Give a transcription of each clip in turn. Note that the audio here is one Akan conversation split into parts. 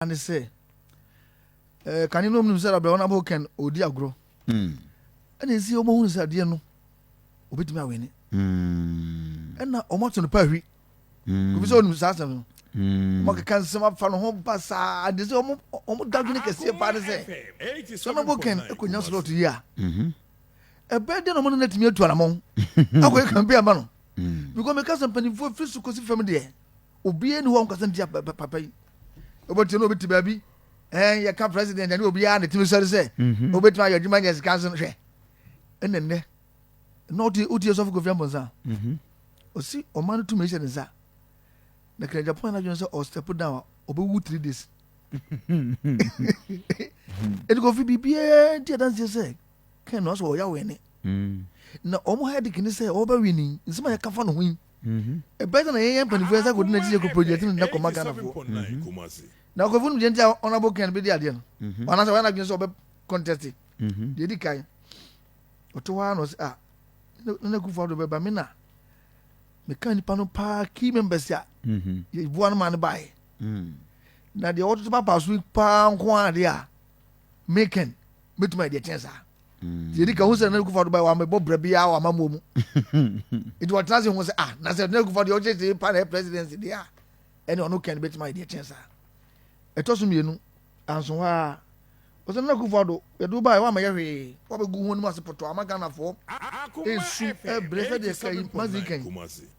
Ne sɛ kane no ɔmnim sɛ Rabbi Honorable Ken ɔdi agorɔ. Ɛna ɛsi ɔmo hunu sɛ adeɛ no obɛtumi awene. Ɛna ɔmo ato no pa ahwi. Obi sɛ ɔnim saa asɛm no. Ɔmo akeka nsɛm afa no ho ba saa de sɛ ɔmo dadwene kɛseɛ paa ne sɛ sɛ Honorable Ken ɛkɔnya slot yi a, ɛbɛyɛ dɛn na ɔmo ne no atumi atu anamɔn akɔyɛ campaign ama no? Because meka sɛ mpanimfoɔ firi so kɔsi fam deɛ, obiara ni hɔ a ɔnkasa ntia papa yi. Wobɛte no, obi te baabi, yɛka president ɛne obiara ne tumi sɔre sɛ obɛtumi ayɛ adwuma nyɛ sika nso hwɛ. Ɛnɛ nnɛ na wotie Sɔfo Kofi Amponsah, ɔsi ɔma no tumi hyɛ ne nsa na Ken Agyapong no adwene sɛ ɔstep down a, ɔbɛwu 3 days. Ɛnti Kofi, biribiara nti adanseɛ sɛ Ken no asɛ ɔyɛ awɛne na ɔmo headache ne sɛ ɔbɛ wini. Nsɛm a yɛka fa no ho yi, ɛbɛyɛ sɛ na yɛyɛ mpanimfoɔ yɛn nsa kɔdi n'akyi yɛ kɔ project no nnɛ kɔma Ghanafoɔ. Na Kofi no deɛ nti a Honorable Ken bɛdi adeɛ no, ɔanaasɛ ɔyɛ n'adwene sɛ ɔbɛ contest, deɛ ɛdi kan, ɔte hɔ ara na ɔsɛ, ah, Nana Akufo Addo bɛba me na meka nipa no paa, key members a yɛboa no ma no baeɛ, na deɛ wɔtoto papa so yi paa nko ara deɛ a me Ken mɛtumi ayɛ deɛ kyɛn saa. Deɛ ɛdi kan ho sɛ Nana Akufo Addo baeɛ, wamɛbɔ brɛ biara wɔ amammuo mu, nti wɔtena ase ho sɛ, ah, na sɛ Nana Akufo Addo deɛ ɔkyerɛkyerɛ pa na ɛyɛ presidency deɛ a, ɛne ɔno Ken bɛtumi ayɛ deɛ kyɛn saa. Ɛtɔ so mmienu anso hɔ a, ɔsɛ Nana Akufo Addo yɛde wo baeɛ, woamɛyɛ hwee, woabɛgu ho anim ase pɔtɔ ama Ghanafoɔ ɛsu ɛbrɛ sɛdeɛ ka yi mazi kan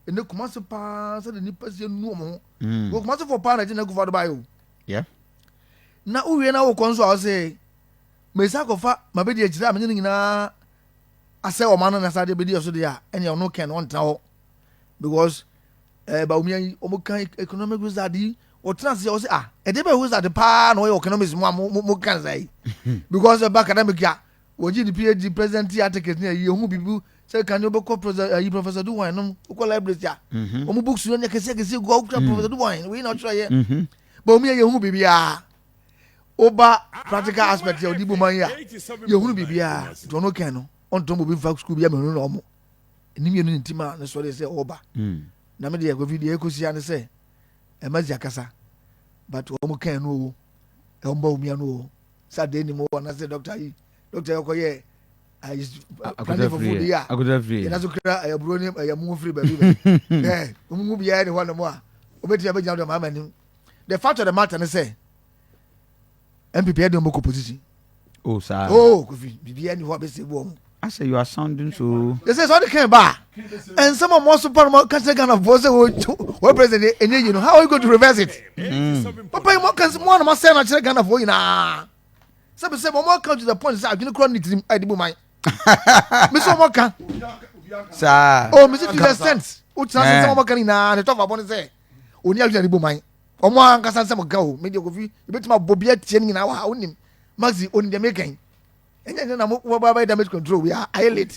ɛnɛ Kumase paa, sɛdeɛ nnipa si anu ɔmo ho wɔ Kumasefoɔ paa na ɛgye Nana Akufo Addo baeɛ o. Na wowie na wokɔ nso a, ɔsɛ mesa akɔfa mabɛdi akyire a, menye no nyinaa asɛ ɔma no na saa deɛ bɛdi ɛso deɛ a, ɛneɛ ɔno Ken ɔntena hɔ because Bawumia yi ɔmo ka economic wizard yi, ɔtena ase ɔsɛ, ah, ɛdeɛ bɛ wizard paa na ɔyɛ economics mu a mo ka nsa yi, because ɛba academic a wɔgye ne PhD, president articles ne ayi ehu bibi sɛ kan wobɛkɔ president ayi Professor Duwan nom, wokɔ library a, ɔmo books no nyɛ kɛseɛ kɛseɛ gu hɔ, wokura Professor Duwan wei na ɔtwerɛ yɛ. Bawumia yɛ hu biribiara, woba practical aspect yɛ ɔde bu man yi a, yɛhunu biribiara. Nti ɔno Ken no ɔntɔn obi nfa sukuu bi amehunu na ɔmo ɛnim yɛnu ne ntim a ne sɔre sɛ ɔba. Na me deɛ, Kofi, deɛ ɛkɔsia ne sɛ ɛma zi akasa, but wɔn Ken no o, ɛwɔn Bawumia no o, sɛ adeɛ nim o, anaasɛ doctor yi, doctor yi ɔkɔyɛ ayi plantain for food yi a yɛn aso kura ɛyɛ buro ne ɛyɛ mu firi baabi bɛ wɔn mu biara ne hɔ nom a obetumi abɛgyina do ama anim. The fact of the matter ne sɛ NPP ɛde wɔn kɔ position. Oh, saa. Oh, Kofi, biribiara ni hɔ a bɛsɛ bu wɔn. I say you are sounding so. They say sɛ ɔde Ken ba a, nsɛm a ɔmo so pa no mo ka kyerɛ Ghana foɔ sɛ wɔ president ɛnyɛ yi no, how are you going to reverse it? Papa yi, mo ka mo anam asɛn na kyerɛ Ghana foɔ nyinaa sɛbi sɛ mo aka to the point sɛ adwene kura ne tirim a yɛde bu man mi sɛ ɔmo ka. Saa. Oh, mi sɛ to the extent o tena se nsɛm ɔmo ka ne nyinaa ne tɔfo abɔ ne sɛ oni adwene de bu man, ɔmo ankasa nsɛm ka o. Mi deɛ, Kofi, ebetumi abɔ bi atie ne nyinaa wɔ ha, onim Maxi, onim deɛ mi kan ɛnyɛ na mo wɔ ba bɛ damage control wi a ayɛ late.